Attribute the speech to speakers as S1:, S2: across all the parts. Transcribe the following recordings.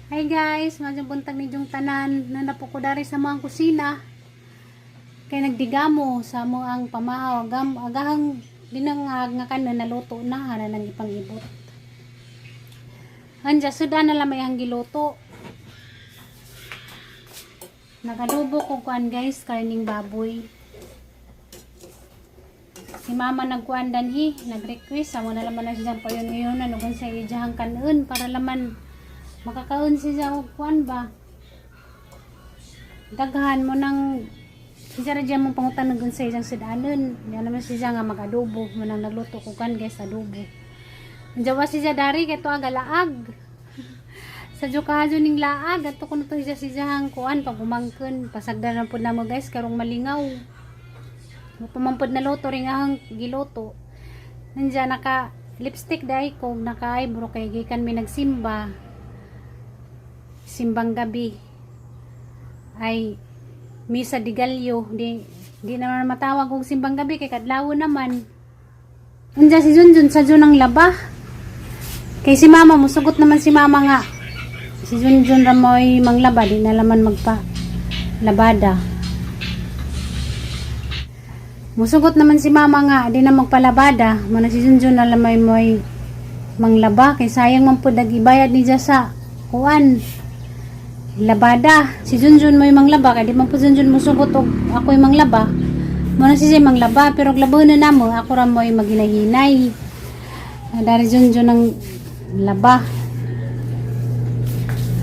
S1: Hi guys, maayong buntag ninyong tanan. Nanapo ko dari sa mga kusina. Kay nagdigamo sa mo ang pamahaw. Agam, agahang dinangag nga kanon naluto na hana nang ipangibot. Anja sudan na lamay ang giluto. Nagadubo ko kuan guys, karning baboy. Si mama nagkuan danhi, nag-request amo na laman na siyang payon ngayon ano kung sa ijahang kanon para laman makakaon siya og kuan ba. Daghan mo nang siya ra diyan mong pangutan ng sa iyang sudanon. Yan naman siya nga mag-adobo mo nang nagluto ko kan guys, adobo. Jawa siya dari kay to agalaag. Sa jukajo ning laag ato kuno to siya siyang kuan pag umangkon pasagdan na pud namo guys karong malingaw. Mo pamampod na luto ring ahang giluto. Nandiyan naka lipstick dai ko, naka eyebrow kay gikan mi nagsimba. Simbang gabi ay misa di gallo, di naman matawag og simbang gabi kay kadlawon naman. Nandiyan si Junjun sa Jun ang laba. Kay si mama musugot naman si mama nga. Si Junjun ra mo'y manglaba, di na laman magpa labada. Musugot naman si mama nga, di na magpalabada. Muna si Junjun na lamay mo'y manglaba. Kay sayang man po ibayad ni sa kuan. Labada. Si Junjun mo'y manglaba. Kay di man po Junjun musugot og ako'y manglaba. Muna si Jay manglaba. Pero labahan na namo, ako ra mo'y maginahinay. Dari Junjun ang laba.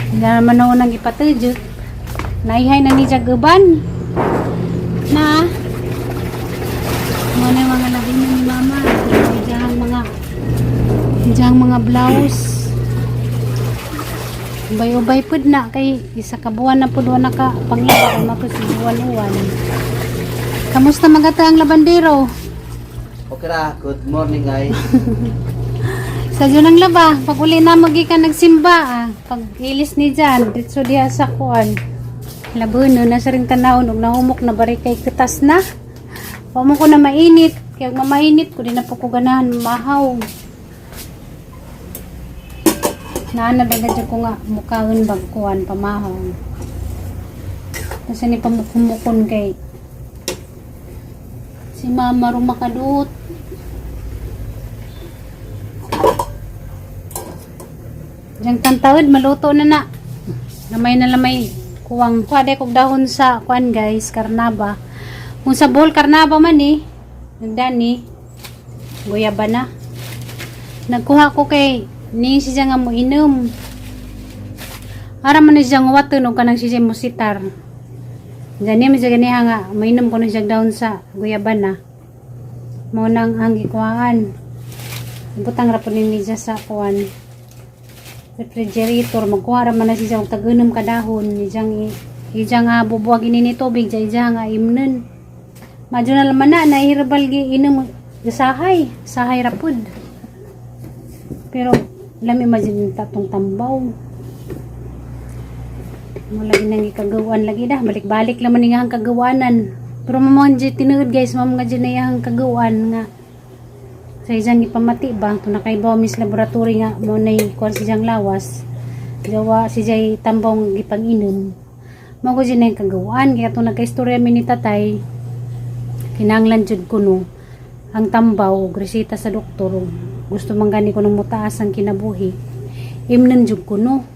S1: Hindi naman ako nang ipatudyot. Naihay na ni Jaguban. Na, muna yung mga labi ni mama. Diyang mga blouse. Ubay-ubay pud na kay isa ka buwan na pud wa naka panglaba kay mapud si buwan-uwan. Kamusta magata ang labandero?
S2: Okay ra, good morning guys.
S1: Sa dyan ang laba, pag uli na magi ka nagsimba, ah. Pag ilis ni Jan, ditso diha sa kuan. Labuno, nasa rin tanawon, ug nahumok na bari kay kutas na. Wa mo ko na mainit, kaya mamainit ko, di na po ko ganahan mahaw. Naana ba dyan ko nga mukhaon bag kuan pamahaw. Kasi ni pamukumukon kay si mama rumakadut. Diyang tantawid, maluto na na. Lamay na lamay. Kuwang, kuha kog dahon sa kuan guys, karnaba. Kung sa bowl, karnaba man eh. Nagdani, guyaba na. Nagkuha ko kay ni siya nga mo inom. Ara man ni siya nga waton og kanang siya mo sitar. Diyan niya siya ganiha nga mainom ko na siya dahon sa guyaba na. Mo nang ang gikuhaan. Butang ra po ni siya sa kuan refrigerator, magkuha ra man na siya og tag-unom ka dahon ijang ijang nga bubuwag ini ni tubig dyan ijang nga imnon madyo na laman na nahirabal gi inom sahay sahay ra pud pero lami man jud tatong tambaw mo lagi nang ikagawan lagi dah balik-balik laman ni nga ang kagawanan pero mamon jud tinuod guys, mamo nga jud na iyang kagawan nga sa isang ipamati ba ito nakaibaw mis laboratory nga mo na kuan si siyang lawas gawa si Jay tambong gipang-inom mo ko na yung kagawaan kaya ito nagka-istorya mi ni tatay kinahanglan jud kuno ang tambaw ug reseta sa doktor. Gusto man gani ko nang mutaas ang kinabuhi, imnon jud kuno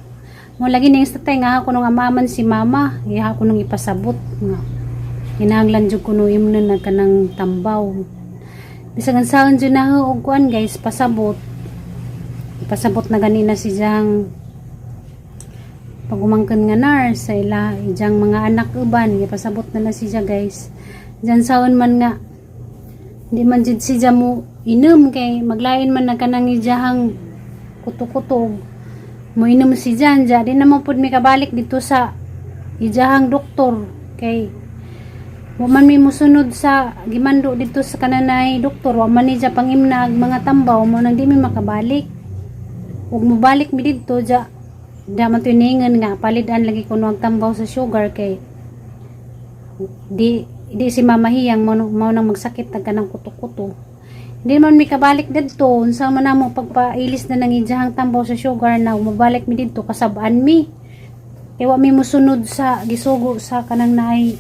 S1: mo lagi na yung tatay nga ako nung amaman si mama iya ako nung ipasabot nga kinahanglan jud kuno imnon na kanang tambaw. Bisag ang saon jud na og kuan guys, pasabot. Pasabot na ganina si Jang pagumangkan nga nurse sa ila ijang mga anak uban, ipasabot na na siya guys. Diyan saon man nga di man jud siya mo inom kay maglain man na kanang ijahang kuto-kuto mo inom si Jan ja di naman pud mi kabalik dito sa ijahang doktor kay wa man mi musunod sa gimando dito sa kananay doktor, wa man ni siya pangimnag mga tambaw mo nang di mi makabalik ug mobalik mi didto ja da man tuningan nga palidan lagi kuno ang tambaw sa sugar kay di di si mama hiyang mo, mao nang magsakit tag kanang kuto-kuto. Hindi man mi kabalik didto, unsa man namo pagpailis na nang ijahang tambaw sa sugar na mabalik mi didto kasabaan mi. Kay wa mi mosunod sa gisugo sa kanang naay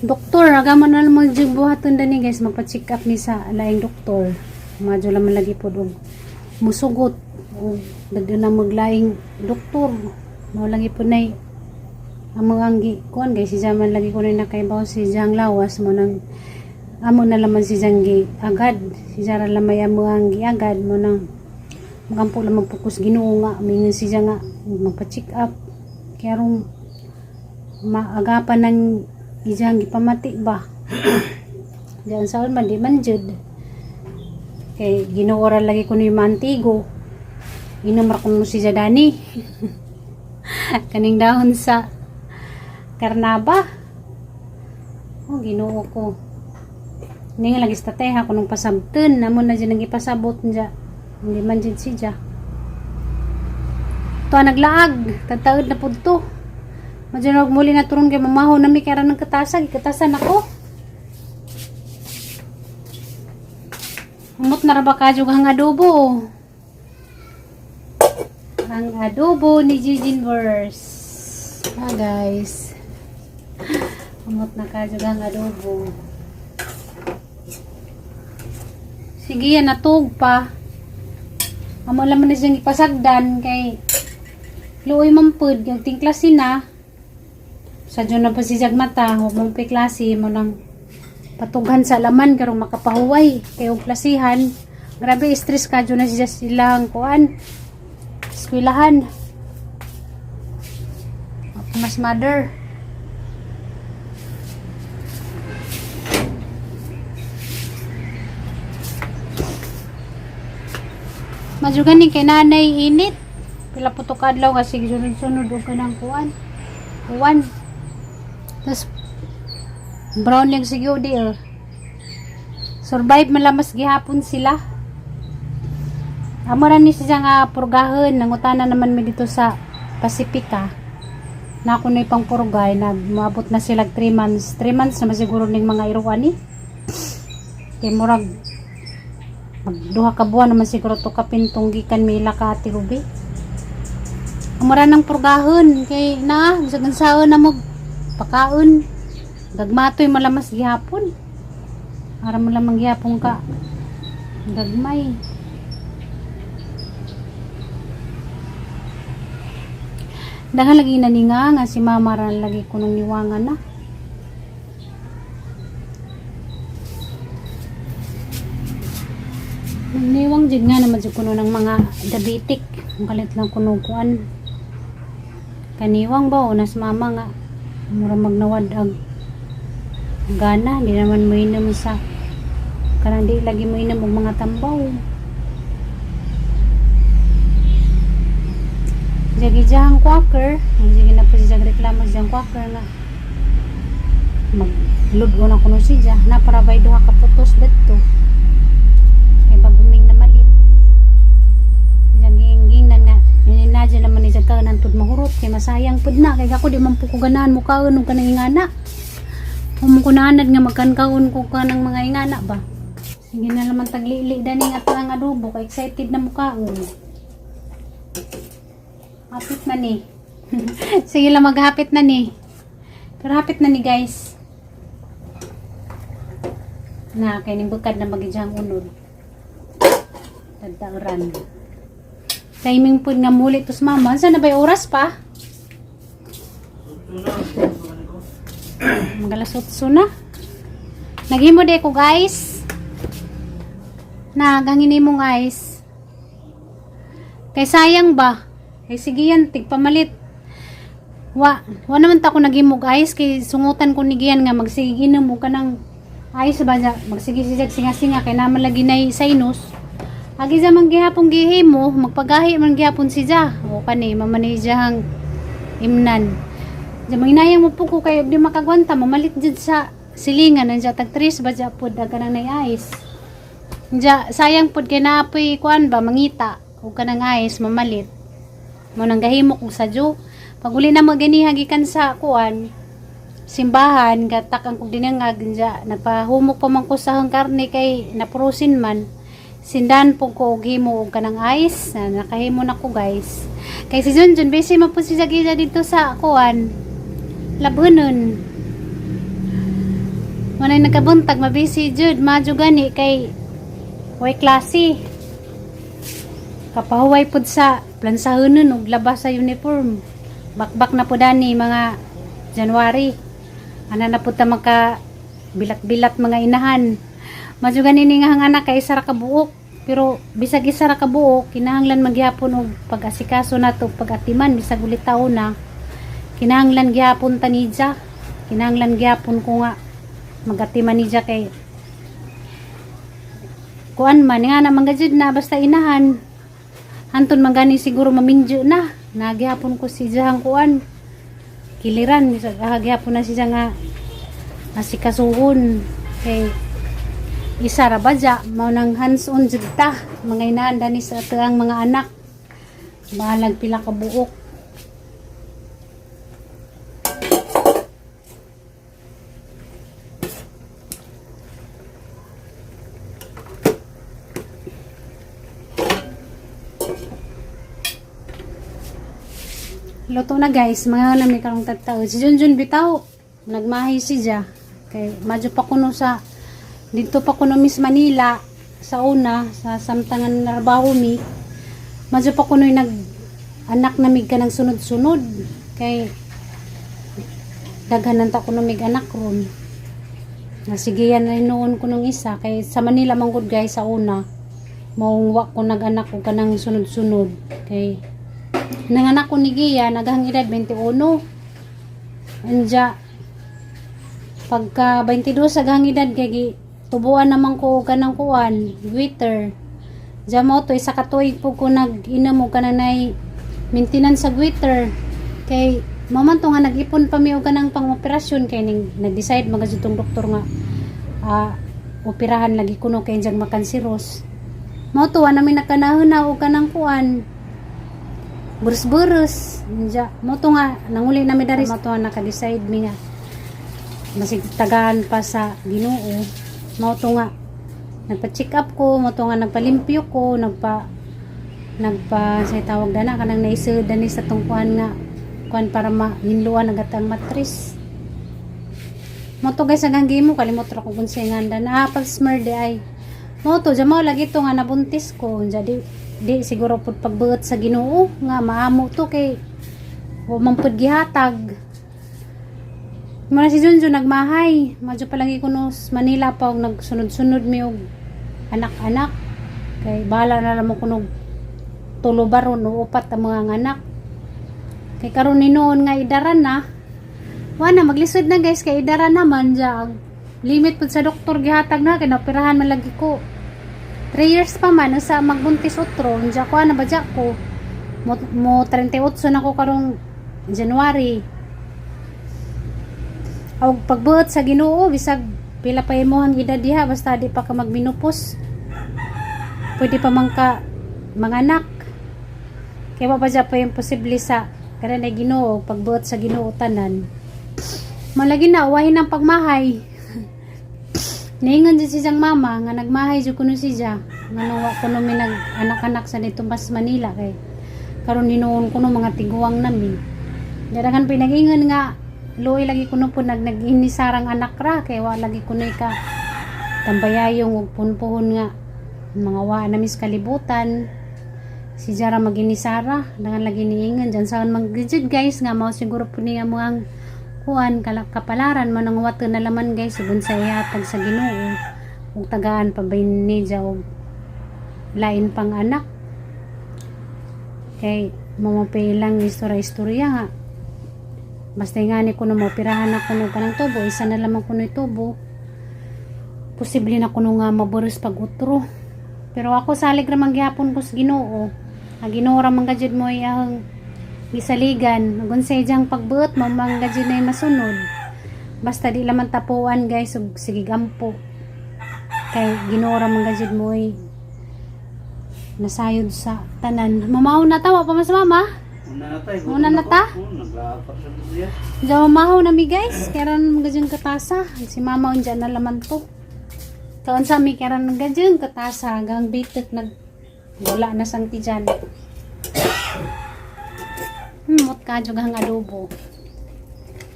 S1: doktor. Agaman na lang jud buhaton dani, guys, magpa-check up mi sa laing doktor. Madyo lang man lagi pod og musugot og dagdo na maglaing doktor. Mao lagi pod nay amo ang gi kuan, guys, si man lagi ko na nakaibaw si Jang lawas mo nang amo na laman si Jang gi agad si Jara lamay amo ang gi agad mo nang magampo lang magpukus Ginoo nga mingon si Jang nga magpa-check up kaya rong maagapan ng ijang gipamati ba diyan saon man di man jud kay Ginoo ra lagi kuno yung mantigo inom ra kuno si Jadani kaning dahon sa karnaba. Oh, Ginoo ko. Hindi nga lagi sa tateha kunong pasabten namo na dyan ang ipasabot niya, hindi man dyan siya to naglaag tataod na pud to. Madyan muli na turon kay mamaho na mi kaya ng katasag katasan ako. Umot na ra ba kadyo ang adobo? Ang adobo ni Gigi Verse. Ah, guys. Umot na kadyo ang adobo. Sige yan, natug pa. Amo laman na siyang ipasagdan kay luoy mampud yung tingklasi na. Sa dyan na pa si mata, huwag mong piklasi mo nang patughan sa laman karong makapahuway kay og klasihan. Grabe stress ka dyan na siya silang kuan eskwelahan. Mas mother. Madyo ni kay nanay init. Pila po to kadlaw kasi sunod-sunod og kanang kuan. Kuan. Tapos brown lang sige di oh. Survive man lamas gihapon sila. Amo ra ni siya nga purgahon, nangutana naman mi dito sa Pacifica. Na ako na pang purgay, nag moabot na sila 3 months. 3 months naman siguro ning mga iruan ni. Kay murag magduha ka buwan naman siguro to kapintong gikan Mila ka Ate Ruby. Amo ra ng purgahon kay na bisan saon na mo pakaon. Gagmatoy malamas gihapon. Ara mo lamang gihapon ka. Gagmay. Daghan lagi na ni nga nga si mama ra lagi kunong niwangan na. Niwang jud nga naman jud kuno ng mga diabetic. Ang kalit lang kuno kuan. Kaniwang ba o nas mama nga mura magnawad ang gana, di naman mo inom sa kanang di lagi mo inom og mga tambaw. Jagi jang quacker, ang sige na po siya reklamo siyang quacker nga magludgo na kuno siya na para bay duha ka putos didto kay baguming na malit. Jagi gingnan nga ninadya naman ni ka nantod mahurot kay masayang pud na kay ako di man po ko ganahan mo kaon og kanang ingana. Humo ko naanad nga magkankaon ko kanang mga ingana ba. Sige na naman taglili dani nga ato ang adobo kay excited na mukaon. Hapit na ni. Sige lang, maghapit na ni. Pero hapit na ni, guys. Na kay ning bukad na magidyang unod. Tagtauran. Timing pud nga muli tos mama. Saan na ba yung oras pa? Magalas 8 na. Naghimo di ko, guys. Na gangin imong ice. Kay sayang ba? Kay sige yan, tigpamalit. Wa naman ta ko naghimog ice kay sungutan ko ni Gian nga magsige inom og kanang ice ba niya, magsige siya singa-singa kay naman lagi nay sinus. Agi sa man gihapon gihimo, magpagahi man gihapon siya. O kani mamanejahang imnan. Diya manginayang mo po ko kay di makagwanta, mamalit jud sa silingan nandiya tag tres ba diya pod ang kanang nay ice. Diya sayang pod kay naapoy kuan ba mangita og kanang ice mamalit. Mo nang gahimo kog sadyo. Pag uli na mo ganiha gikan sa kuan, Simbahan gatak ang kog dinangag diya nagpahumok pa man ko sa ahang karne kay naprosin man. Sindan po ko og himo og kanang ice na nakahimo na ko, guys. Kay si Junjun busy man po si Jagiza dito sa kuan labhunon. Manay nagkabuntag mabisi jud madyo gani kay way klase. Kapahuway pud sa plansahonon og labas sa uniform. Bakbak na po dani mga January. Ana na pud ta maka bilat-bilat mga inahan. Madyo gani ni nga ang anak kay isa ra ka buok. Pero bisag isa ra ka buok, kinahanglan magyapon og pag-asikaso nato, pag-atiman bisag ulit taon na. Kinahanglan gyapon ta niya. Kinahanglan gyapon ko nga magatiman niya kay kuan man nga na manggajud na basta inahan. Anton man gani siguro mamindyo na. Nagyapon ko si jahang kuan. Kiliran bisag gyapon na siya nga asikasuhon kay isa ra ba dya, mao nang hands on jud ta mga inahan dani sa atuang mga anak, bahalag pila ka buok. Luto na, guys, mga nami karong tagtao. Si Junjun bitaw, nagmahi si Ja. Kay madyo pa kuno sa dito pa kuno Miss Manila sa una sa samtangan narbaho mi. Madyo pa kuno nag anak namig ka ng sunod-sunod kay daghan ta kuno mig anak ron. Nasigiyan na noon ko nung isa kay sa Manila man gud, guys, sa una. Maong wa ko nag-anak ko kanang sunod-sunod kay nanganak ko ni Gia naghang edad 21. Anja pagka 22 sa gahang edad kay gi tubuan naman ko og kanang kuan goiter. Diya mo to isa ka tuig po ko nag-inom og kananay maintenance sa goiter kay maman to nga nag-ipon pa mi og kanang pang-operasyon kay ning nag-decide mga tong doktor nga operahan lagi kuno kay injag makanseros. Mao to wa namin nakanahon na og kanang kuan burus-burus. Inja mo to nga nanguli na mi dari mo to nga naka-decide mi nga masig tagaan pa sa Ginoo. Mao to nga nagpa-check up ko, mo to nga nagpalimpyo ko, nagpa nagpa sa tawag dana kanang naisud dani sa tungkuan nga kuan para mahinluan ang gatang matris. Mo to, guys, ang gimo kalimot ra ko kung sa nganda na pag smear di ay mo to jamaw lagi to nga nabuntis ko. Jadi di siguro pud pagbuot sa Ginoo nga maamo to kay wa man pud gihatag. Muna si Junjun nagmahay. Madyo palagi ko no Manila pa og nagsunod-sunod mi og anak-anak. Kay bahala na lang mo kuno tulo baron o upat ang mga anak. Kay karon ni noon nga idaran na. Wa na maglisod na, guys, kay idaran naman diya. Limit pud sa doktor gihatag na kay naoperahan man lagi ko. 3 years pa man usa magbuntis otro unja ko na ba dya ko. Mo 38 na ko karong January. Og pagbuot sa Ginoo bisag pila pa imong edad diha basta di pa ka magminupos. Pwede pa man ka manganak. Kaya pa dya pa yung posible sa kanang Ginoo, pagbuot sa Ginoo tanan. Malagi na uwahin ang pagmahay. Niingon din siyang mama nga nagmahay jud kuno siya. Nga wa kuno mi nag anak-anak sa dito mas Manila kay karon hinuon kuno mga tiguang nami. Daragan pinag-ingon nga luoy lagi kuno po nag nag-inisarang anak ra kay wa lagi kuno ka tambayayong ug punpuhon nga mga wa na mis kalibutan si Jara maginisara dangan lagi niingon dyan saan manggijud, guys, nga mao siguro po niya mo ang kuan kapalaran mo nang wato na laman, guys, subon sa ihatag sa Ginoo ug tagaan pa ba niya og lain pang anak kay mamapay lang istorya-istorya nga basta nga ni kuno mo pirahan ako no kanang tubo, isa na lamang kuno tubo, posible na kuno nga maburos pag utro. Pero ako salig ra man gihapon ko sa Ginoo. Ang Ginoo ra man gajud mo iyang gisaligan ug unsay diyang pagbuot mo man gajud na masunod basta di laman tapuan, guys, ug sige gampo kay Ginoo ra man gajud mo nasayod sa tanan. Mamaw na tawa pa mas mama.
S2: Una na tayo.
S1: Una na ta?
S2: Oo, naglakad sa siya.
S1: Diyan mamahaw na mi guys. Karon mga dyan katasa. Si mama unja na laman to. Kaon sa mi karon mga dyan katasa. Hanggang bitik nag wala na sang tiyan. Mot ka jud ang adobo.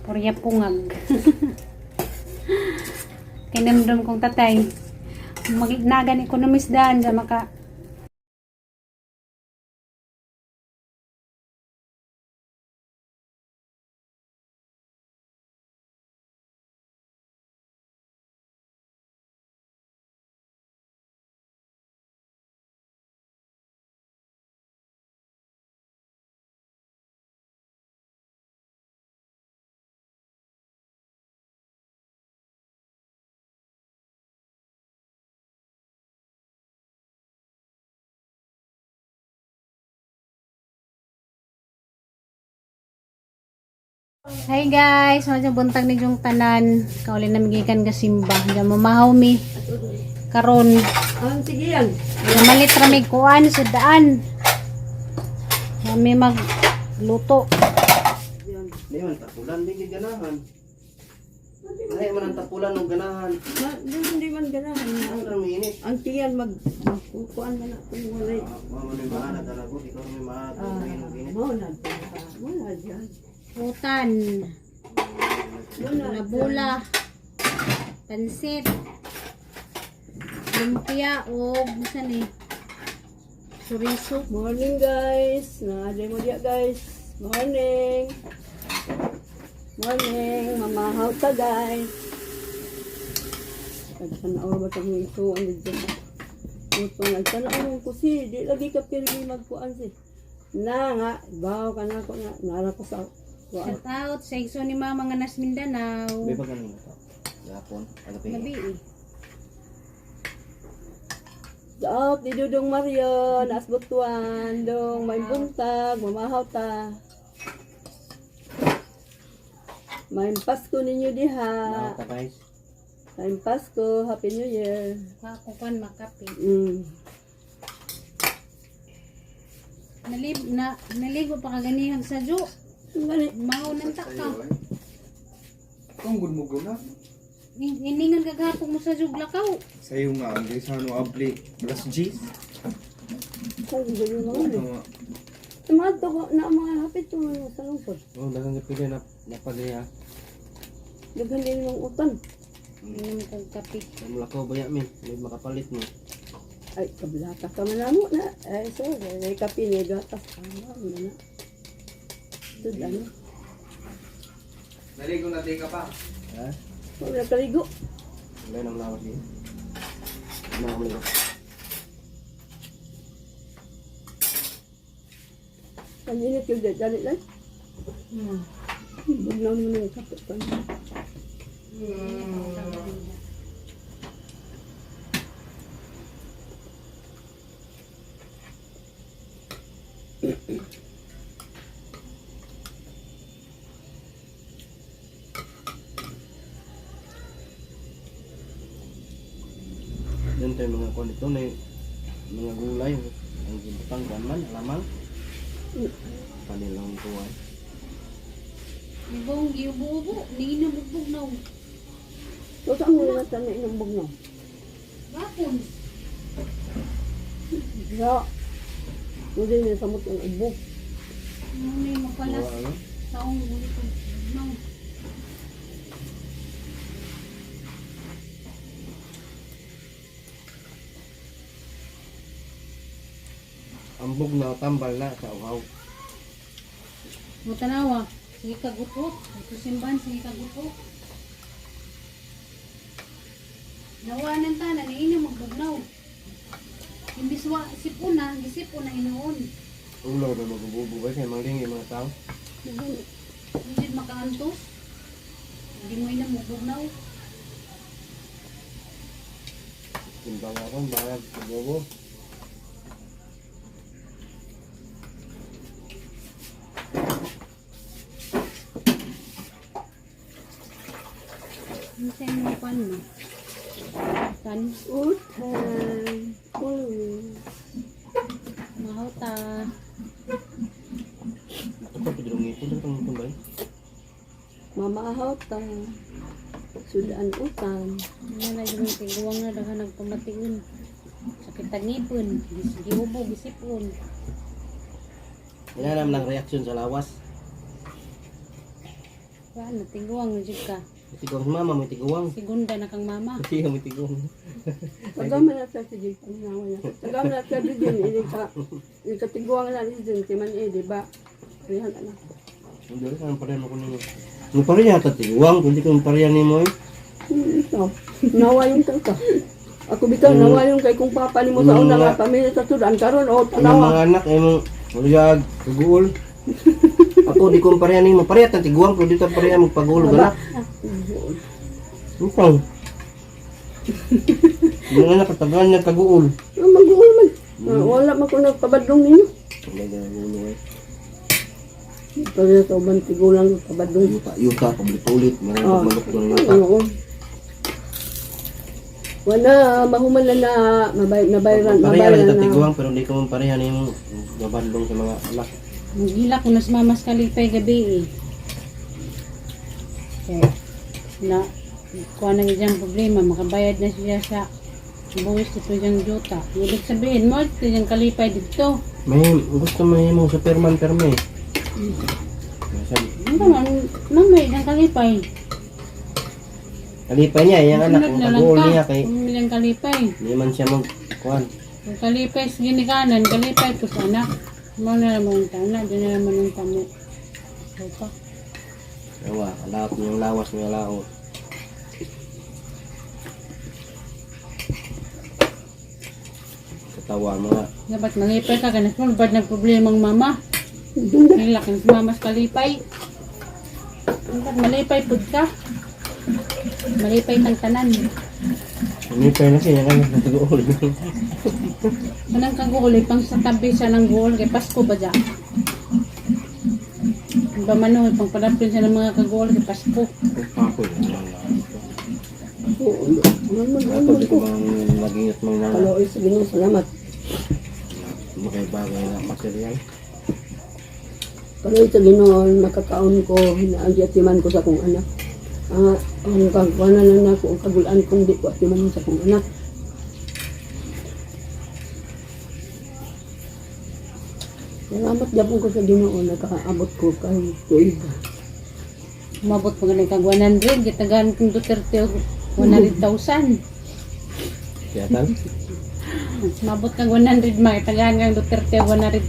S1: Purya pungag. Kinamdom kong tatay. Magnagan ekonomist daan dyan maka. Hi guys, mga buntag ni yung tanan. Kauli na migikan ka simba. Diyan mamahaw mi. Karon,
S3: Ang sige yan.
S1: namalit ra mi kuan sa daan. Kami magluto.
S2: Di man tapulan, di ganahan. Ay man ang tapulan ng ganahan.
S3: Hindi man ganahan.
S2: Ang ang init.
S3: Ang tiyan magkukuan man ako walay.
S2: Mo man may maana talaga, ikaw may maana
S3: Ah,
S2: init.
S3: mo na mo na dyan.
S1: Utan,
S3: Mo na.
S1: bula, pansit, lumpia o bisan eh. Chorizo.
S3: Morning guys. Naade mo diya guys. Morning. Morning, mamahaw ta guys. Nagtanaw ba tong ito ang dito. Ito nagtanaw ko si di lagi ka pirmi magkuan si. Na nga, baw ka na ko na nara ko sa kuan.
S1: Shout out sa igso ni Mama nga nas Mindanao.
S2: May pa kanina to. Gapon, ano pa
S1: Gabi eh.
S3: Daop, di Dudong Mario, naas butuan, dong may buntag, mamahaw ta. May Pasko ninyo diha.
S2: Ta guys.
S3: May Pasko, Happy New Year.
S1: Ako kan makape. Nalib na naligo pa kaganihag sa ju.
S3: Gani,
S1: Mao nang taka.
S4: Kung good mo guna.
S1: Iningan kagapong mo sa jug lakaw.
S4: Sa'yo nga, ang gisa no abli. Alas G's.
S3: kung ganyan naman eh.
S4: Ano nga.
S3: Tumato ko na ang mga hapit to sa lungsod.
S2: Oh, daghang gipili na napagaya.
S3: Daghan din ng utan.
S1: Inom kog kape.
S2: Namlakaw ba min? May makapalit mo.
S3: Ay, kablaka ka man mo na. Ay, so, ay, kape ni gatas. Ah, ano na. Ito, ano.
S4: Naligo na ka pa.
S2: Ha?
S3: Wala kaligo.
S2: Wala nang lawat din. Ano mo ligo?
S3: Ang init yung dali lang. Bugnaw mo na yung kape pa.
S2: Doon tayo mga kuan dito na mga gulay ang gibutang kuan man alamang. Panilang kuan.
S1: Ibong giubo-ubo, niinom og bugnaw.
S3: So, saan mo na tanay ng bugnaw?
S1: Gapon.
S3: Ya. Hindi niya samot ang ubo.
S1: Ano ni mapalas
S2: Ano?
S1: taong uli ko bugnaw.
S2: Ambog na tambal na sa uhaw.
S1: Mo tanawa. Sige kagutot. Ito simban sige kagutot. Nawanan ta na niinom og bugnaw. Imbis wa sipuna, gisipuna hinuon.
S2: Ulo na magububo ba kay manglingi mga tao.
S1: Hindi makaantos. Hindi mo ina mugugnaw.
S2: Timbang ako, barag bubo.
S1: Ano sa inyo pan mo? Tan,
S3: Utan. Uy.
S1: mahota.
S2: Ito pa dito ngipon, ito pang ngipon ba?
S3: Mamahaw ta. Sudaan utan.
S1: Nga na yung tiguang na daghan nagpamation. Sakit ang ngipon, giubo, gisipon.
S2: Ina naman ang reaksyon sa lawas.
S1: Wala na, tiguang na jud ka.
S2: May tiguang si mama, may tiguang.
S1: Segunda na kang mama.
S2: Kasi may tiguang.
S3: Tagama na sa sige panginawa niya. Tagama na sa din ini ka ini katiguang na ni din kay man eh di ba? Kaya na.
S2: Hindi rin ang parehan ko ninyo. Ang parehan yata tiguang, kundi ko ang parehan nimo eh.
S3: Ito. Nawa yung ka. Ako bitaw nawa yung kay kung papa nimo sa una nga pamilya sa sudan karon o
S2: Ang
S3: tanawa.
S2: mga anak ay mong uluyag, kaguol. Ako di ko ang parehan nimo. Parehan ta tiguang, kundi ta parehan magpagulog anak. Ikaw. Yung anak katagaan niya kaguol.
S3: Ah, Mag-uol man. Ah, wala man ko nagpabadlong ninyo.
S2: Hindi ganun eh.
S3: Pero sa uban tigulang pabadlong.
S2: Yuta, yuta, pabulit-ulit. Maraming
S3: Oh.
S2: pagmalok ng yuta.
S3: Oo. Wala, mahuman na na, mabay, nabayran,
S2: Pareha lang
S3: nabayran
S2: kita
S3: na.
S2: tiguang, pero hindi ko man parehan yung gabandong sa mga anak.
S1: Magila ko na sa mamas kalipay gabi eh. Kaya, na, kuha na diyang problema, makabayad na siya sa buwis dito diyang juta. Ibig sabihin mo, ito diyang kalipay dito.
S2: May gusto mo yung Superman perme. Sabi,
S1: Ano man, mamay diyang kalipay.
S2: kalipay niya, yung anak,
S1: Sunod
S2: ang
S1: na lang
S2: kaguol
S1: ka.
S2: niya kay
S1: Ang kalipay.
S2: hindi man siya mag kuan.
S1: Kung kalipay sa ginikanan, kalipay po sa anak. Mo na naman ang tana, di na naman ang tamo. So pa.
S2: Awa, laot niyang lawas niya laot. Katawa mga
S1: Dapat malipay ka, ganit mo, ba't nagproblema ang mama? Nilak yung mama sa kalipay. Dapat malipay pud ka. Malipay kang tanan.
S2: Lumipay na siya, yung anak ng kaguol.
S1: Anang kaguloy, pang sa tabi siya ng guol, kay Pasko ba dya? Ang Ba manoy, pang palapin siya ng mga kaguol, kay Pasko.
S2: Ako yun.
S3: Oo, man
S2: Ako
S3: mag
S2: di ko bang mag-ingat mga mga
S3: Kaloy sa Ginoo, salamat.
S2: bagay-bagay na material.
S3: Kaloy sa Ginoo, makakaon ko, hinaagi atiman ko sa akong anak. Ah, ang kagwanan na nako, ang kagulaan kong di ko atiman sa akong anak. Salamat japon ko sa Ginoo, nakaabot ko kay tuig.
S1: Umabot pa ganun kag 100, gitagaan kong Duterte og 100,000.
S2: Kaya tal?
S1: Umabot kag 100 ma, gitagaan kang Duterte og 100,000.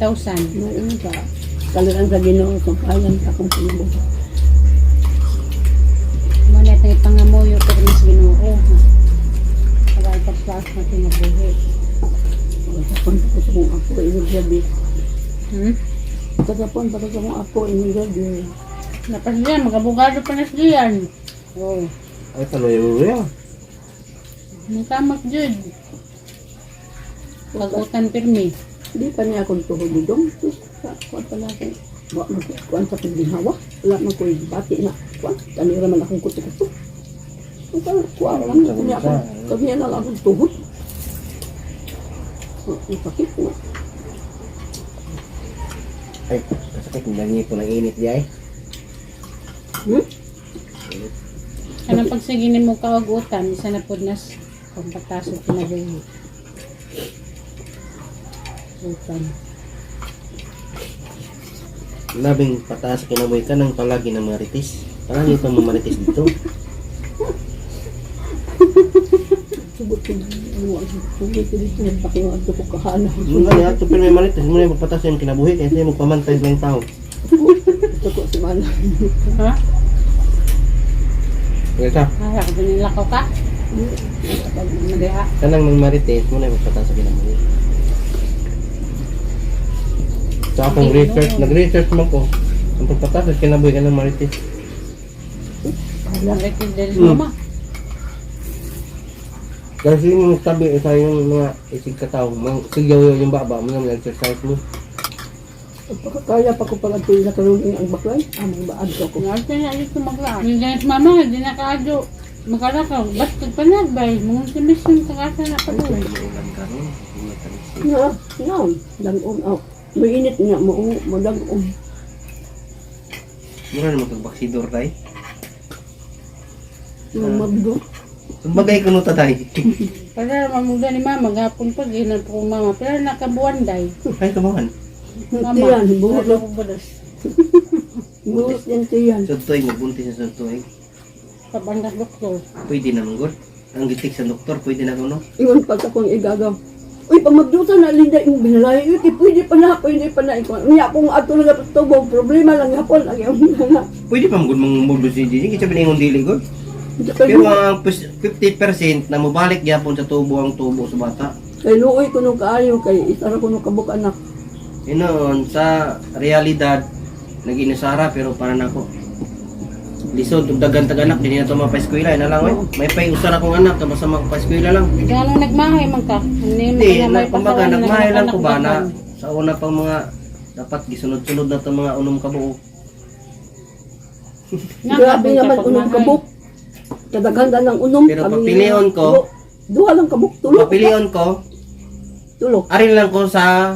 S3: Ngayon sa kaluan sa Ginoo, sumpayan sa akong kinabuhi.
S1: Mo na itong ipangamuyo pero mas Ginoo. Para ipagplaas na kinabuhi.
S3: Kasapon pa ko sa akong apo, inyong gabi.
S1: Hmm?
S3: Kasapon pa ko sa akong apo, inyong gabi.
S1: Napas diyan, magabugado pa na siya diyan. Oo.
S2: Ay, taloy mo yan.
S1: Nakamak jud. Kagutan pirmi.
S3: Di pa niya akong tuhod dong. Sus, sa kuan pala ako. Wa man ko kuan sa pagginhawa. Wala man ko bati na kuan. Kanira man akong kuto-kuto. Ang kuan lang kanya ako. Kanya na lang akong tuhod. Oh, ang sakit na.
S2: Ay, kasakit. Nangi po ng init di ay.
S3: Hmm?
S1: Kanang pagsiginin mo kaugutan, isa na pod nas pampatasok kinabuhi. Utan.
S2: Labing pataas kinabuhi ka ng palagi ng marites. Palagi itong mamarites dito.
S3: Subot ko. Subot ko dito. Nagpakiwag ko kahana.
S2: Yung gani, ato pero may marites. Muna yung pataas yung kinabuhi. Kaya sa'yo magpamantay lang tao.
S3: Ito ko si Mana.
S1: Ha?
S2: Kaya sa,
S1: Ah, ako nilakaw ka? Nagaya.
S2: kanang ng marites, muna yung pataas sa kinabuhi. Sa akong research, nag-research man ko. Ang pagpataas sa kinabuhi ka ng marites.
S1: Marites dahil mama.
S2: Kasi yung tabi sa yung mga isig katao, mga sigaw yung baba mo naman exercise mo.
S3: Pagkakaya pa ko pala tuloy na karoon ang baklay. Amang baad ko ko.
S1: Ngayon na alis ko magla. Yung ganit mama, di na kaadyo. Makalakaw, basta panagbay. Mga simission sa kasa na pa doon.
S2: Maulan ka ron, hindi matalisik.
S3: Na, na, dagom. Oh, mainit nga mo, madagom.
S2: Mura naman kag baksidor tay.
S3: Yung mabdo.
S2: Sumbagay kuno ta tay.
S1: Para mamuda ni mama, gapon pa, ginan po kong mama. Pero nakabuwan day.
S2: Ay kabahan.
S1: Mama,
S3: Tiyan, buhok.
S1: wala ko balas.
S3: Buhok yan tiyan.
S2: Sudtoy mo buntis sa sudtoy.
S1: Pabanggas doktor.
S2: Pwede naman gud. Ang gitik sa doktor pwede na kuno.
S3: Iwan pa sa kong igagaw. Uy, pag magdusa na Linda yung binalay, uy, kay pwede pa na, pwede pa na. Ikaw, niya akong ato na dapat tubo, problema lang hapon, ang iyong na.
S2: Pwede pa man gud mangmugdo si Gigi kinsa biningon dili gud. Pero ang 50% na mobalik gyapon sa tubo ang tubo sa bata.
S3: Kay luoy ko nung kaayo, kay isara ko nung kabuk anak.
S2: Inoon sa realidad nag-inusara pero para nako. Lisod ug daghan tag anak dinhi na to mapaeskwela ina lang oy. May pay usa ra kong anak basta magpaeskwela lang.
S1: Gano'ng nagmahay man ka? Hindi mo
S2: Hindi,
S1: kaya
S2: na,
S1: may
S2: kumbaga
S1: pasawan na
S2: nagmahay lang ko ba na
S1: nagdaghan.
S2: sa una pang mga dapat gisunod-sunod na itong mga unom kabuo.
S3: Grabe
S1: Nakabot ka
S3: naman
S1: pag
S3: unom
S1: mahay.
S3: kabuk. Kadaghan ng unom.
S2: Pero papilion ko-
S3: Duha lang kabuk, tulo.
S2: Papilion ko,
S3: Tulo.
S2: arin lang ko sa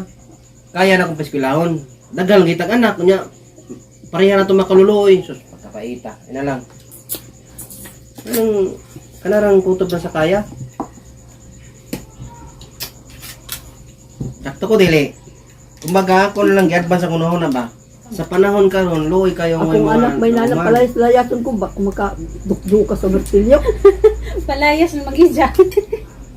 S2: kaya na kong paskwilahon. Daghang gitag anak kunya pareha na ito makaluluoy. Sus, pagkapaita. Ina lang. Anong kanarang kutob na sa kaya? Sakto ko dili. Kumbaga ako na lang gi-advance ang unahon na ba. Sa panahon karon luoy kayo
S3: Akong anak may nanap palayas layason ko bak makadukdo ka sa martilyo.
S1: Palayas na mag-ija.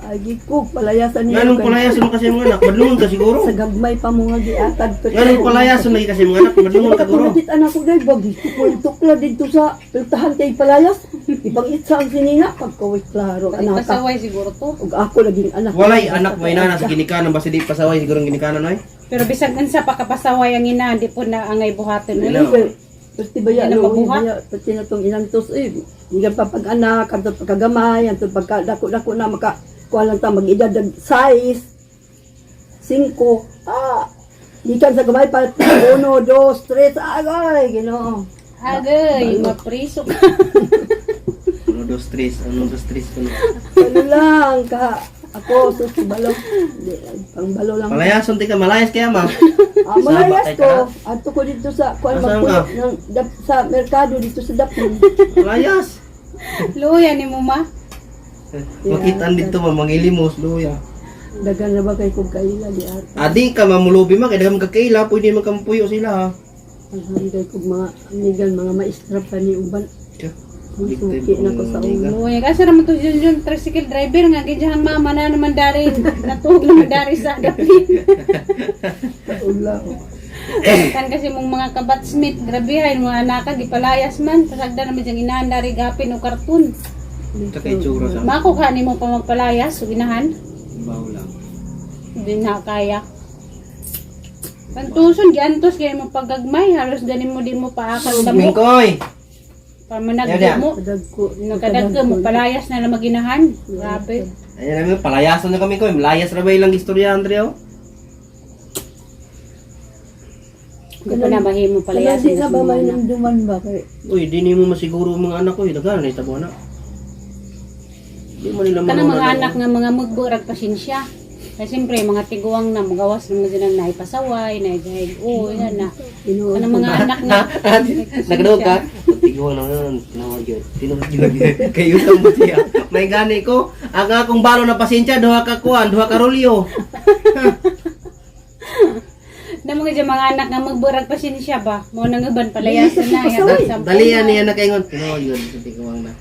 S3: Agi ko palayasan niya.
S2: Nganong palayason kasi mga anak, madlungon ka siguro.
S3: Sa gagmay pa mo nga giatad.
S2: Nganong palayason lagi kasi mga anak, madlungon ka siguro.
S3: Kapag anak ko dahil bag tukla dito sa piltahan kay palayas. Ipang-itsa ang sinina pagkawit klaro anak ka.
S1: Pasaway siguro to.
S3: Ug ako laging anak.
S2: Walay anak may nana sa ginikanan basta di pasaway siguro ang ginikanan oy.
S1: Pero bisag unsa pa kapasaway ang ina, di po na angay buhaton.
S2: Hello.
S1: Uy.
S3: Pati ba yan,
S1: Hindi na
S3: no,
S1: mabuhat.
S3: baya, pati na itong inantos, eh. Hindi pa pag-anak, antong pagkagamay, antong pagkadako-dako na, maka, kuha lang ta, mag-edad, dag size, 5, gikan sa gamay pa, 1, 2, 3, agay, Ginoo.
S1: Agay, mapriso ka.
S2: Uno, dos, tres, uno, dos, tres, uno.
S3: Ano lang, ka, ako, sus, balo, Di, pang balo lang.
S2: Palayason ti ka, malayas kaya ma.
S3: Ah, malayas
S2: Sabak kay
S3: ko, ato ko dito sa, kuha,
S2: Nasaan
S3: magpuyo,
S2: ka?
S3: ng, sa merkado dito sa Dapin.
S2: Malayas.
S1: Luya ni mo ma.
S2: Makitaan dito ma, mangilimos, luya.
S3: Dagan na ba kay kung kaila, di ata.
S2: Adi ka mamulubi ma, kaya daghang kakaila, pwede man kampuyo sila ha.
S3: Ang hanggang kong mga amigan, mga maestra pa ni Uban. Ang
S2: Big time
S3: suki na ko sa
S2: amiga.
S3: ulo.
S1: Luya kasi raman to yun yun tricycle driver nga gidyahan mama na naman dari natuog naman dari sa dapin.
S3: Sa ulo.
S1: Kan kasi mong mga kabatsmith, grabe hay mga anak ka gipalayas man pasagda naman diyang inahan dari gapin o karton.
S2: Ito kay tsura sa
S1: Mako ka nimo pa magpalayas ug inahan.
S2: baw lang.
S1: Hindi na kaya. Pantuson, giantos kaya mo pagagmay, halos ganin mo di mo paakal damo.
S2: Mingkoy!
S1: Para managdo
S2: Yan, yan.
S1: mo.
S3: Kadagko.
S1: Nagkadagko mo, palayas na lang maginahan. Grabe.
S2: Ayan namin, palayasan na kami koy. Malayas ra ba ilang istorya, Andrea?
S1: Hindi pa na mahimo
S3: Palayas
S1: palayasin
S3: na
S1: na
S3: ba
S1: sa
S3: may
S1: mga anak.
S3: namduman ba kay
S2: Uy, di nimo masiguro ang mga anak ko. Daghan na itabo na. Di mo nila
S1: Kanang mga
S2: mauna-
S1: anak nga mga magburag pasensya. Kasi siyempre, mga tiguang na, magawas naman silang naipasaway, naigahig, oh, yan na.
S3: Ginoo.
S1: Kanang mga anak nga.
S2: Nagdaw ka? Tigo na nun. Tinawag yun. Tinawag yun. Kayo sa mo siya. May gani ko. Ang akong balo na pasensya, duha ka kuan, duha ka rolyo.
S1: Na mga dyan, mga anak nga magburag pasensya ba? Mo nang uban palayasan na.
S3: Pasaway.
S1: yata sa-
S2: Dalian niya na kaingon. Tinawag yun. Sa tiguang na.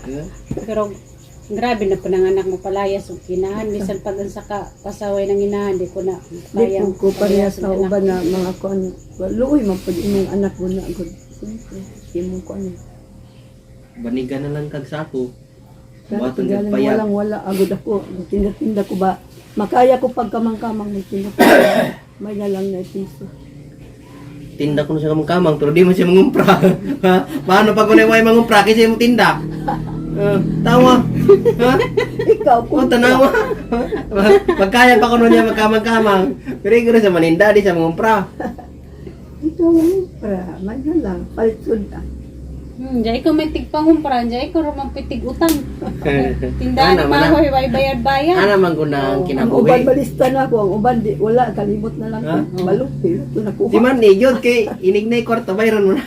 S2: Diba?
S1: Pero grabe na po ng anak mo palayas ug kinahan bisan pag unsa ka pasaway ng inahan di ko na
S3: Di
S1: kaya
S3: ko ko parehas sa
S1: palayason ka na.
S3: uban na mga kuan. Luoy man pud imong anak mo na gud. Siyempre, imong kuan.
S2: Banigan na lang kag sako.
S3: Pero
S2: Buhaton kag
S3: galing
S2: payag.
S3: walang wala agad ako. Tinda-tinda ko ba? Makaya ko pagkamang-kamang nagtinda ko. May na lang na piso.
S2: Tinda ko na siya kamang pero di man siya mangumpra. Ha? Paano pag kunay way mangumpra kasi mo tinda? Tawa. Ha?
S3: Ikaw
S2: O, tanawa. Pagkaya pa kuno niya magkamang-kamang. Pero ikaw sa maninda, di siya mangumpra.
S3: Ikaw ang pra, may na lang. Palsod ah.
S1: Diyan ikaw may tigpangumpra, diyan ikaw ramang pitig utang. Tindahan
S2: Ana,
S1: ni
S2: mana.
S1: mama, way bayad-bayad.
S2: Ana man gud na ang
S3: Ang uban
S2: kinabuhi.
S3: balista na ako, ang uban di, wala, kalimot na lang.
S2: Ha?
S3: Balok, ito nakuha.
S2: Di man ni yun kay inignay kwarta bayran mo na.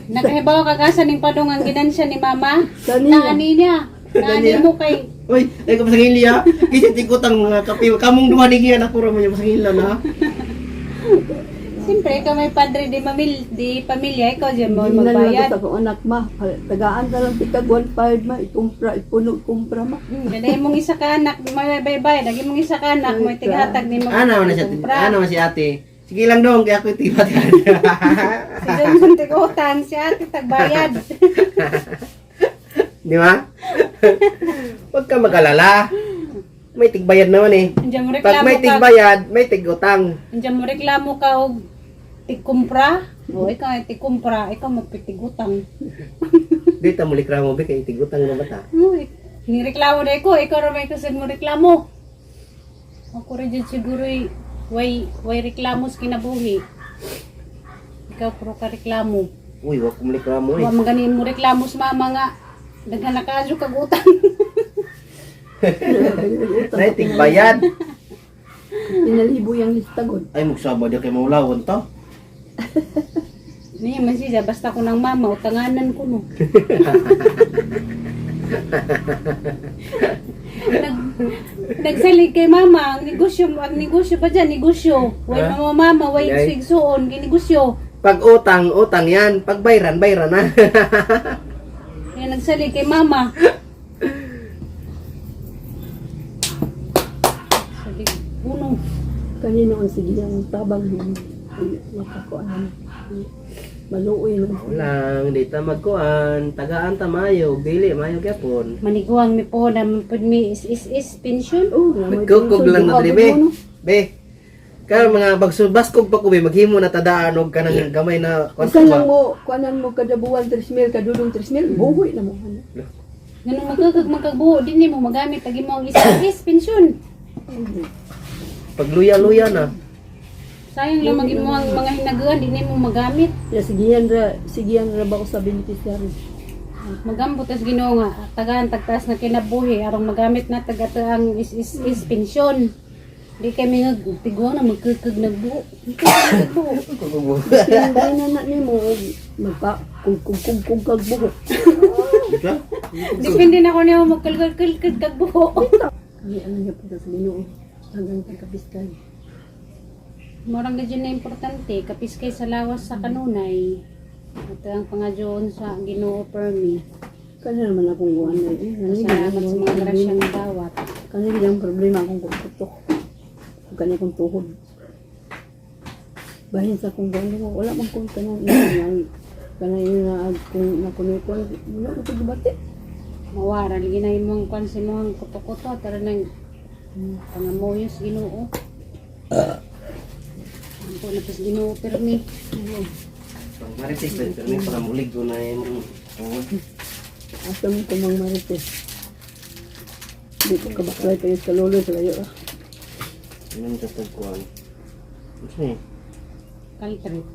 S1: Nakahibaw ka kasa ning padong ang ginansya ni mama.
S3: Kaniya.
S1: Naani niya. Naani
S2: Kaniya.
S1: mo kay
S2: Uy, ay ko pasangil ya. Kasi tikot ang mga kape. Kamong duha ni giyan ako ra mo niya pasangil na.
S1: Siyempre, ikaw may padre di pamilya, ikaw dyan mo
S3: Hindi na lang
S1: magbayad.
S3: sa akong anak ma. Tagaan na lang tikag 1.5 ma. Ikumpra, ipuno, kumpra ma.
S1: Dahil mong isa ka anak, may bayad. Dahil mong isa ka anak, may tighatag ni mo.
S2: Ana man na siya. Ana man si ate. Sige lang dong kay ako tibat.
S1: Si John mong tigutang, si ate tagbayad.
S2: Di ba? Huwag ka mag-alala. May tigbayad naman eh.
S1: Andiyan mo
S2: Pag
S1: reklamo
S2: may
S1: ka.
S2: tigbayad, may tigutang.
S1: Andiyan mo reklamo ka og tigkumpra. O ikaw ay tigkumpra, ikaw magpitigutang.
S2: Di ta mo likramo be kay tigutang na bata.
S1: Uy, nireklamo na ko, ikaw ra may kasad mo reklamo. Ako rin dyan siguro way reklamo sa kinabuhi. Ikaw puro ka reklamo.
S2: Uy, wag ko reklamo eh.
S1: Wa man ganin mo reklamo sa mama nga. Daghan na kaadyo kag utang.
S2: May tigbayad.
S3: Pinalibo yung listagod.
S2: Ay magsaba di kay maulawon to.
S1: Niya man siya basta ko ng mama utanganan ko no. Nag, nagsalig kay mama ang negosyo pa dyan, negosyo. Way
S2: Ha?
S1: mama mama, way
S2: Yay.
S1: sigsuon, ginegosyo.
S2: Pag utang, utang yan. Pag bayran, bayran na.
S1: Kaya nagsalig kay mama. Salig, uno.
S3: Kanino ang sige ang tabang mo. Makakuan. Maluoy man.
S2: Lang, di ta magkuan. Tagaan ta mayo, dili mayo gyapon.
S1: Maniguang mi po na pud mi is pension.
S3: Oh, na may
S2: Magkukog lang na
S3: pension,
S2: diri
S3: duha
S2: be.
S3: gud mo, no?
S2: Be. Karon mga bagsubaskog pa ko be maghimo na tadaan og kanang gamay na kuan
S3: Usa
S2: ba?
S3: lang mo, kuanan mo kada buwan 3,000, kadulong 3,000, buhoy na mo. Ano?
S1: Ganun magkakag magkagbuo din nimo magamit agi mo ang is pension.
S2: Pagluya-luya na.
S1: Sayang lang magimo ang mga hinaguan din nimo magamit.
S3: Ya, sigihan ra ba ko sa beneficiary?
S1: Magambot as Ginoo nga tagaan tagtaas na kinabuhi aron magamit na taga ang is pension. Di kami nga tiguang na magkakag nagbuo. Nagbuo.
S3: Sinday na na nimo magpa kung kung kung kung kag buhok.
S2: Diba?
S1: Depende na ko niyo magkalkal kag buho.
S3: Kami ang niya punta sa Ginoo. Hanggang tagkapiskay.
S1: Murang na na importante kapis kay sa lawas sa kanunay. Ito ang pangadyoon sa Ginoo permi.
S3: Kanya naman akong guwan na eh.
S1: Salamat sa mga grasyang dawat.
S3: Kanya ang problema akong kutok. Kanya akong tuhod. Bahin sa akong guwan ko, wala man kong kanang kanang na kung nakunikuan, wala ko pagbati.
S1: Mawara lagi na imong kwan sa imong kuto-kuto tara nang pangamoyos Ginoo. Ampo na pas Ginoo permi.
S2: Marites ba pero may pangamulig ko na imong tuhod.
S3: Asa mo ko mang marites. Di ko kabaklay kayo sa lolo sa layo. Ah.
S2: Inom ta tag kuan. Unsa ni?
S1: Kaltrit.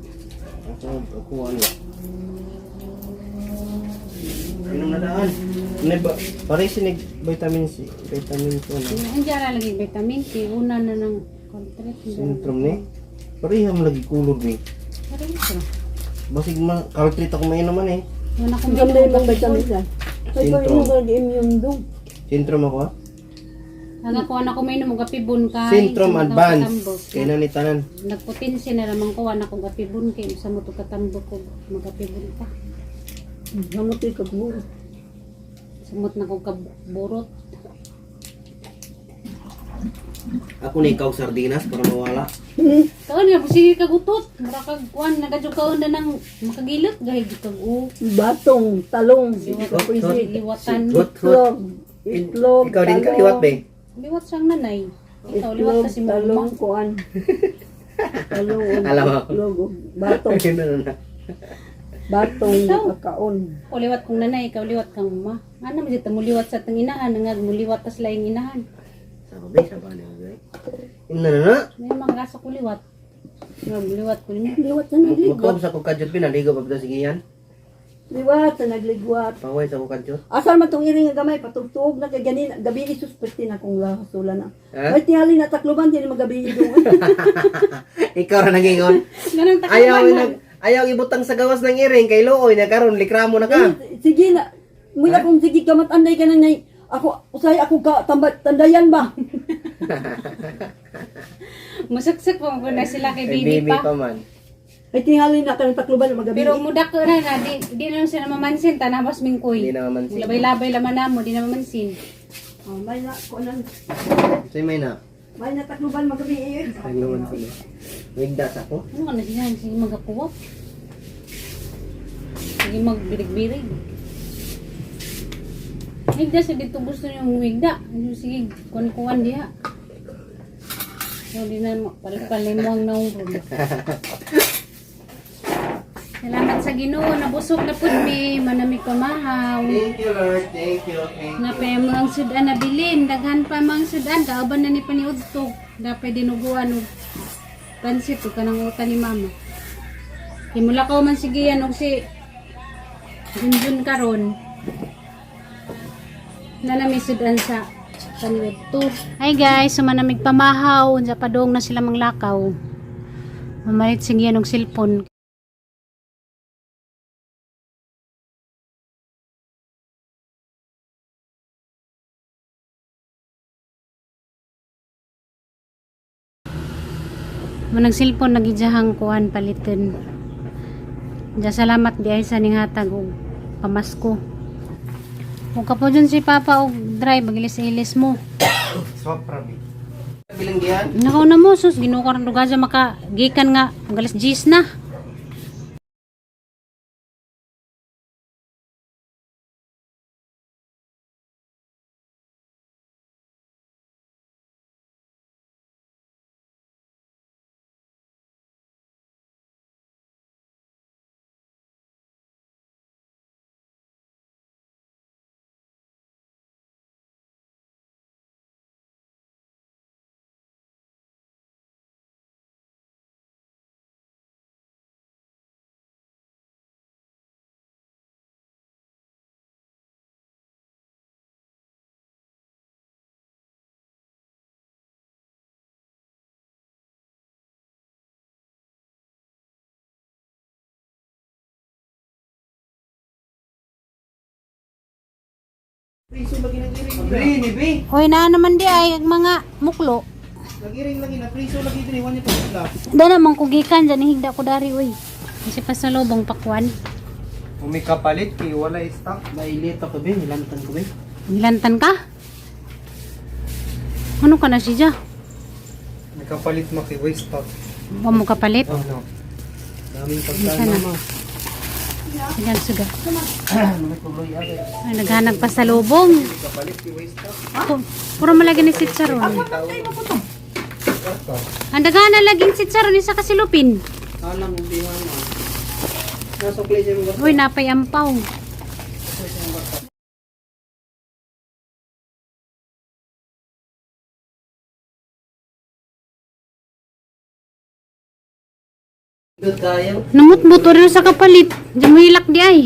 S2: Ako ako ano. Inom na daan. Ano ba? Pare sinig vitamin C, vitamin ko na.
S1: Ang jara lagi vitamin C una na ng kaltrit.
S2: Sintrom ni. Pareha mo lagi kulor ni.
S1: Pareho.
S2: Basig ma kaltrit ako mainom man eh.
S1: Wala akong
S3: Ang ganda
S1: mainom
S3: yung
S1: og
S3: vitamin C. Ay,
S2: Sintrom.
S3: ko yung immune dong.
S2: Sintrom ako ah.
S1: Aga ko na ko mainom og apibon kay
S2: Sintrom
S1: sa matang
S2: Advance.
S1: katambok.
S2: Kay na ni tanan.
S1: Nagpotensi na naman ko wala kong apibon kay sa mo to katambok ko magapibon pa.
S3: Gamot yung kagbuhok.
S1: Sumot na kong kaburot.
S2: Ako ni ikaw sardinas para mawala.
S1: Kaon nga sige kagutot, mura kag kuan nagadyo kaon na nang makagilot gay kag u.
S3: Batong, talong,
S2: Hot, hot.
S1: Liwatan.
S2: Hot, hot.
S3: itlog, itlog,
S2: Ikaw din kaliwat be.
S1: Liwat siyang nanay. Ikaw liwat
S3: Itlog,
S1: ka si mama.
S3: talong, kuan. Talong, og
S2: Alam mo.
S3: itlog, og batong,
S2: Ayun na na.
S3: batong,
S1: Ikaw.
S3: kakaon.
S1: Ako liwat kong nanay, ikaw liwat kang mama. Ano man dito mo liwat sa tang inahan, nga mo liwat tas laing inahan.
S2: Sama be, sama na be. Yun na na na.
S1: May mga kaso ko liwat. Nga mo liwat ko nimo.
S3: Liwat na naligo.
S2: Magkaw sa kong kadyot be, naligo pa ba sige yan?
S3: Liwat sa nagligwat.
S2: Paway sa kong kadyo.
S3: Asal man tong iring nga gamay patugtog na kay ganin gabi isus perti na kong lahasula na.
S2: Ha?
S3: Ay tingali na Tacloban din magabi dong.
S2: Ikaw ra nagingon.
S1: Ganun
S2: Ayaw
S1: Tacloban.
S2: nag ayaw ibutang sa gawas ng iring kay looy na karon likramo na ka.
S3: Eh, sige na. Mula kung sige kamat anday ka nang nay ako usay ako ka tamba, tandayan ba?
S1: Musaksak pa mo na sila kay
S2: Kay
S1: baby
S2: baby
S1: pa.
S2: pa man.
S3: Ay tingali na ka ng Tacloban magabi.
S1: Pero mudak na na di na lang sila mamansin tanabas mingkoy.
S2: Di na mamansin.
S1: Labay-labay laman na mo, di na mamansin.
S3: Oh, may na ko nang
S2: Say may na.
S3: may na Tacloban magabi eh.
S2: Ay naman sila. Wigda sa ko.
S1: Ano ka na siya? Sige magakuwap. Sige magbirig-birig. Higda sa dito gusto niyong wigda. Ano, sige, kuwan-kuwan diha. So, di na palipalay mo ang naurol. Salamat sa Ginoo, nabusog na pud mi, manamig pamahaw.
S2: Thank you Lord, thank you, thank
S1: Na pa yung mga sudan na bilin, daghan pa mga sudan, kauban na ni paniudto. Dapat dinuguan og pansit og kanang uta ni mama. Kay mula ko man sige yan og si Junjun karon. Na nami sudan sa paniudto. Hi guys, sumanamig pamahaw, unsa padong na sila manglakaw. Mamalit sige yan og cellphone. Manang cellphone nagijahang kuan palitin. Diya salamat di ay sa ning hatag og pamasko. Ug kapo dyan si Papa og drive magilis-ilis mo.
S4: Swap rabi.
S2: Bilang giyan.
S1: Nakaw na mo sus Ginoo karon duga dyan maka gikan nga magalas 10 na.
S2: Priso lagi nang iring. Pre ni be.
S1: Hoy naa naman di ay ang mga muklo.
S2: Nagiring lagi na priso lagi diri wani pa sila.
S1: Dana man ko gikan dyan higda ko dari uy. Kasi pasalubong pakwan.
S4: Umi kapalit kay wala stock.
S2: Mailit ako be, nilantan ko be.
S1: Nilantan ka? Ano ka na siya?
S4: May kapalit mo kay way stock.
S1: Wa mo kapalit?
S4: Oh no.
S2: Daming
S1: Isa
S2: pagkain
S1: na.
S2: mama.
S1: Sige, suga.
S2: May tuloy agad.
S1: Ay, naghanap pa sa lubong.
S4: Kapalit kay way stock.
S1: Puro malagi ni sitsaron. Ang daghan na laging sitsaron isa ka silupin.
S2: Alam mo bihan mo. Nasa place yung
S1: Uy, napay ampaw.
S2: Good kayo.
S1: Namutmut rin sa kapalit. Diyan mo hilak di ay.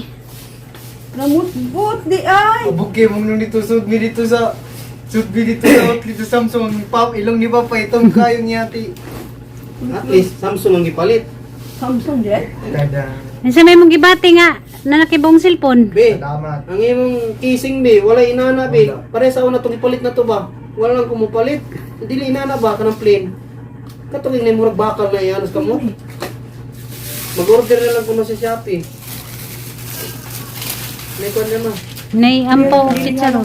S3: Namutbot di ay.
S4: Abuke mong nung dito sud mi dito sa sud mi dito sa outlet sa Samsung ang pap ilong ni Papa itong kayong yati.
S2: At least Samsung ang gipalit.
S3: Samsung di ay.
S4: Tada.
S1: Sa may mong gibati nga, na nakibong cellphone.
S2: Be,
S4: Salamat.
S2: ang imong casing be, wala inana be. Pare sa una tong ipalit na to ba? Wala lang kumupalit. Dili inana ba kanang plane. Katong na murag bakal na ihanos ka mo. Mag-order na lang kuno sa Shopee. May kuan na ma.
S1: Nay ampaw og sitsaron.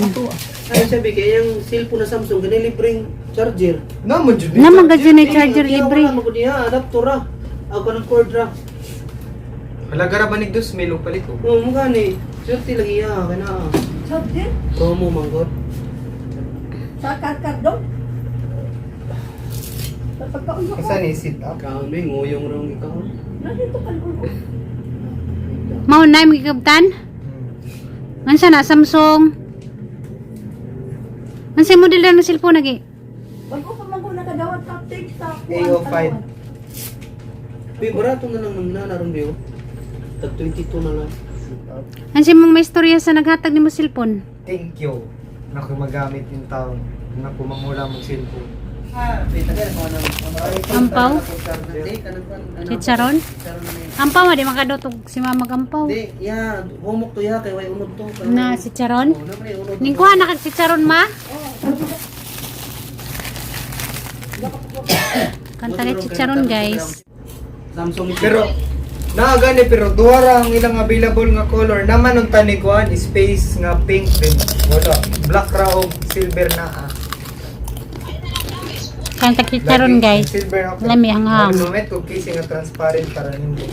S2: Ay sabi kay yung cellphone na Samsung gani libreng charger.
S4: Naman jud ni.
S1: Naman gadyo na charger
S2: Kaya
S1: libre.
S2: Wala magud niya adapter ra. Ako ng cord ra.
S4: Halaga ra ba ni dos milo palit oh.
S2: Oo mo gani. Swerte lagi ya kana.
S3: Charger
S2: Promo manggod.
S3: sa karkar dong. Sa pagkaon ko.
S4: Asa ni sit up?
S2: Kaon be nguyong ra ang ikaw.
S3: Nandito ka lulo.
S1: Mao na imong gikabtan? Ansa na Samsung? Ansa model na ng cellphone lagi?
S3: Bago pa man ko nakadawat sa update sa kuan,
S4: AO5.
S3: kaluan.
S2: Be barato na lang nang nanaron be. oh. Tag 22 na lang.
S1: Ano siya mong may istorya sa naghatag nimo cellphone?
S4: Thank you. Naku, magamit yung taon. Naku, mangula mo cellphone.
S1: Ampaw? Chicharon? Ampaw ma di makadotog si mama magampaw.
S2: Di, ya, humok to ya kay way unod to.
S1: Na si Charon?
S2: Oh, na may unod.
S1: Ning kuha na kag si Charon ma? Kanta ni chicharon, guys.
S2: Samsung ito.
S4: Pero, naagani pero duha ra ang ilang available nga color naman ang tanikuan space nga pink din wala black ra og silver na ah.
S1: Kanta chicharon,
S4: Lagi,
S1: guys.
S4: Silver na
S1: Lami ang hang.
S4: Moment ko casing nga transparent para nimo.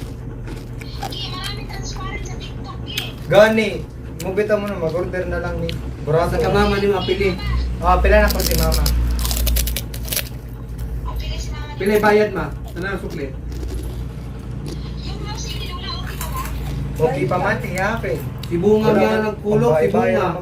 S4: Gani, mubita mo na mag-order na lang ni. Burato
S2: Sa ka mama ni mapili.
S4: Ah, pila na ko si mama.
S2: Pila bayad ma? Ana sukli.
S4: Okay pa man, iya pre.
S2: Si bunga biya nagkulok, si bunga.